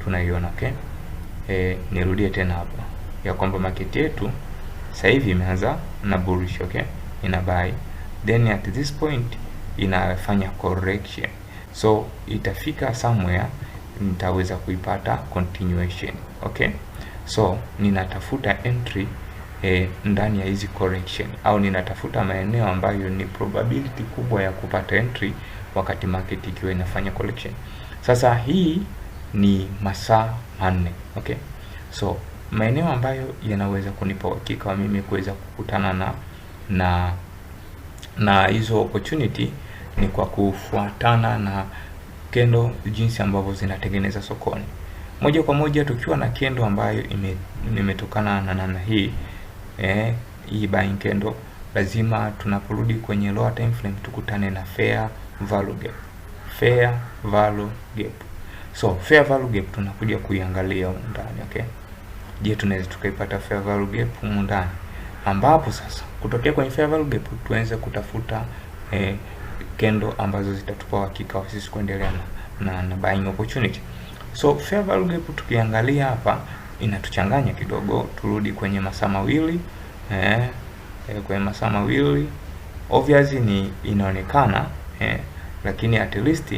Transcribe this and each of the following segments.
Tunaiona, okay. Nirudie tena hapa ya kwamba market yetu sasa hivi imeanza na bullish, okay, ina buy, then at this point inafanya correction, so itafika somewhere nitaweza kuipata continuation, okay. So ninatafuta entry ndani ya hizi correction au ninatafuta maeneo ambayo ni probability kubwa ya kupata entry wakati market ikiwa inafanya correction. Sasa hii ni masaa 4, okay. So maeneo ambayo yanaweza kunipa uhakika wa mimi kuweza kukutana na hizo opportunity ni kwa kufuatana na candle jinsi ambavyo zinatengeneza sokoni. Moja kwa moja tukiwa na candle ambayo imetokana na namna hii, hii buying candle, lazima tunaporudi kwenye lower time frame tukutane na fair value gap. Fair value gap. So fair value gap tunakuja kuiangalia humu ndani, okay? Je, tunaweza tukaipata fair value gap humu ndani, ambapo sasa kutokea kwenye fair value gap tuanze kutafuta candle ambazo zitatupa uhakika wa sisi kuendelea na buying opportunity. So fair value gap tukiangalia hapa inatuchanganya kidogo, turudi kwenye masaa 2, kwenye masaa 2 obviously ni inaonekana, lakini at least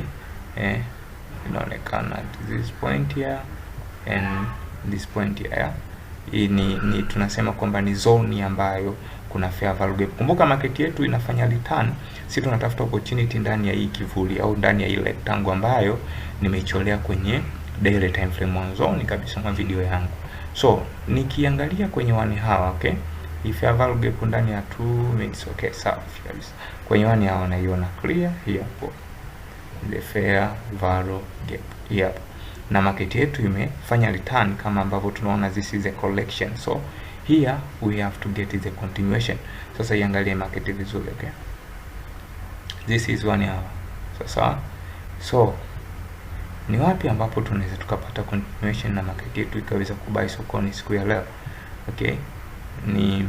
inaonekana at this point here and this point here. Hii ni tunasema kwamba ni zone ambayo kuna fair value gap. Kumbuka market yetu inafanya return, si tunatafuta opportunity ndani ya hii kivuli au ndani ya ile rectangle ambayo nimeicholea kwenye daily time frame mwanzoni kabisa mwa video yangu. So nikiangalia kwenye 1 hour, okay, hii fair value gap ndani ya 2 minutes, okay, sawa kabisa. Kwenye 1 hour naiona clear hii hapo, the fair value gap hii hapo, na market yetu imefanya return kama ambavyo tunaona, this is a correction, so here we have to get the continuation. Sasa iangalie market vizuri, okay, this is 1 hour. Sasa so ni wapi ambapo tunaweza tukapata continuation na market yetu ikaweza kubuy sokoni siku ya leo? Okay, ni